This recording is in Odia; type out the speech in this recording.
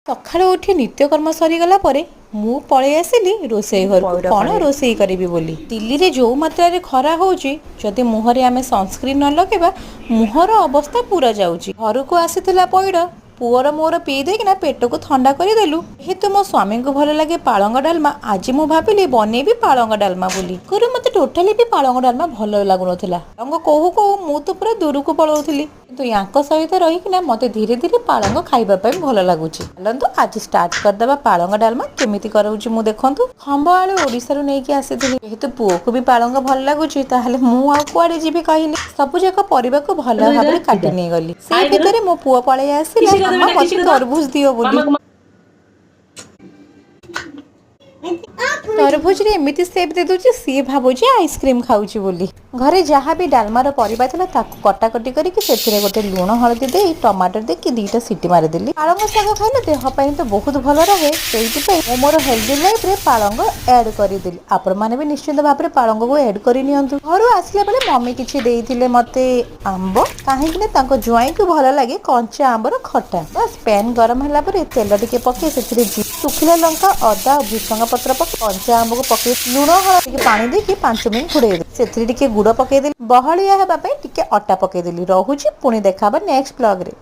ସକାଳୁ ଉଠି ନିତ୍ୟକର୍ମ ସରିଗଲା ପରେ ମୁଁ ପଳେଇ ଆସିଲି ରୋଷେଇ ଘରକୁ, ପଇଡ଼ କ'ଣ ପାଣି। ରୋଷେଇ କରିବି ବୋଲି। ଦିଲ୍ଲୀରେ ଯେଉଁ ମାତ୍ରାରେ ଖରା ହେଉଛି, ଯଦି ମୁହଁରେ ଆମେ ସନସ୍କ୍ରିନ୍ ନ ଲଗେଇବା, ମୁହଁର ଅବସ୍ଥା ପୁରା ଯାଉଛି। ଘରକୁ ଆସିଥିଲା ପଇଡ଼, ପୁଅର ମୋର ପିଇ ଦେଇକିନା ପେଟକୁ ଥଣ୍ଡା କରିଦେଲୁ। ଯେହେତୁ ମୋ ସ୍ୱାମୀଙ୍କୁ ଭଲ ଲାଗେ ପାଳଙ୍ଗ ଡାଲମା, ଆଜି ମୁଁ ଭାବିଲି ବନେଇବି ପାଳଙ୍ଗ ଡାଲମା ବୋଲି। ଆଗରୁ ମୋତେ ଟୋଟାଲି ବି ପାଳଙ୍ଗ ଡାଲମା ଭଲ ଲାଗୁନଥିଲା। ପାଳଙ୍ଗ କହୁ କହୁ ମୁଁ ତ ପୁରା ଦୂରକୁ ପଳାଉଥିଲି। କିନ୍ତୁ ୟାଙ୍କ ସହିତ ରହିକିନା ମୋତେ ଧୀରେ ଧୀରେ ପାଳଙ୍ଗ ଖାଇବା ପାଇଁ ଭଲ ଲାଗୁଛି। ଚାଲନ୍ତୁ, ଆଜି ଷ୍ଟାର୍ଟ କରିଦେବା। ପାଳଙ୍ଗ ଡାଲମା କେମିତି କରାଉଛି ମୁଁ, ଦେଖନ୍ତୁ। ଖମ୍ବ ଆଳୁ ଓଡ଼ିଶାରୁ ନେଇକି ଆସିଥିଲି। ଯେହେତୁ ପୁଅକୁ ବି ପାଳଙ୍ଗ ଭଲ ଲାଗୁଛି, ତାହେଲେ ମୁଁ ଆଉ କୁଆଡ଼େ ଯିବି କହିଲି? ସବୁ ଯାକ ପରିବାକୁ ଭଲ ଭାବରେ କାଟି ନେଇଗଲି। ସେଇ ଭିତରେ ମୋ ପୁଅ ପଳେଇ ଆସିଲା, "ମାମା, ମତେ ତରଭୁଜ ଦିଅ" ବୋଲି। ତରଭୁଜରେ ଏମିତି ସେପ୍ ଦେଇଦେଉଛି, ସିଏ ଭାବୁଛି ଆଇସ୍କ୍ରିମ୍ ଖାଉଛି ବୋଲି। ଘରେ ଯାହା ବି ଡାଲମାର ପରିବା ଥିଲା, ତାକୁ କଟାକଟି କରିକି ସେଥିରେ ଗୋଟେ ଲୁଣ ହଳଦୀ ଦେଇ, ଟମାଟର ଦେଇକି ଦୁଇଟା ସିଟି ମାରିଦେଲି। ପାଳଙ୍ଗ ଶାଗ ଖାଇଲେ ଦେହ ପାଇଁ ତ ବହୁତ ଭଲ ରହେ। ସେଇଥିପାଇଁ ମୁଁ ମୋର ହେଲ୍ଦି ଲାଇଫରେ ପାଳଙ୍ଗ ଆଡ୍ କରିଦେଲି। ଆପଣମାନେ ବି ନିଶ୍ଚିନ୍ତ ଭାବରେ ପାଳଙ୍ଗକୁ ଆଡ୍ କରି ନିଅନ୍ତୁ। ଘରୁ ଆସିଲା ବେଳେ ମମି କିଛି ଦେଇଥିଲେ ମତେ ଆମ୍ବ, କାହିଁକି ନା ତାଙ୍କ ଜ୍ୱାଇଁକୁ ଭଲ ଲାଗେ କଞ୍ଚା ଆମ୍ବର ଖଟା। ବାସ୍, ପ୍ୟାନ୍ ଗରମ ହେଲା ପରେ ତେଲ ଟିକେ ପକେଇ ସେଥିରେ ଶୁଖିଲା ଲଙ୍କା, ଅଦା ଆଉ ଭୃସଙ୍ଗ ପତ୍ର ପକେଇ, କଞ୍ଚା ଆମ୍ବକୁ ପକେଇ, ଲୁଣ ହଳଦୀ, ଟିକେ ପାଣି ଦେଇକି 5 ମିନିଟ୍ ଘୋଡ଼େଇ ଦେଲି। ସେଥିରେ ଟିକେ ଗୁଡ଼ ପକେଇଦେଲି। ବହଳିଆ ହେବା ପାଇଁ ଟିକେ ଅଟା ପକେଇଦେଲି। ରହୁଛି, ପୁଣି ଦେଖା ହବା ନେକ୍ସଟ ବ୍ଲଗରେ।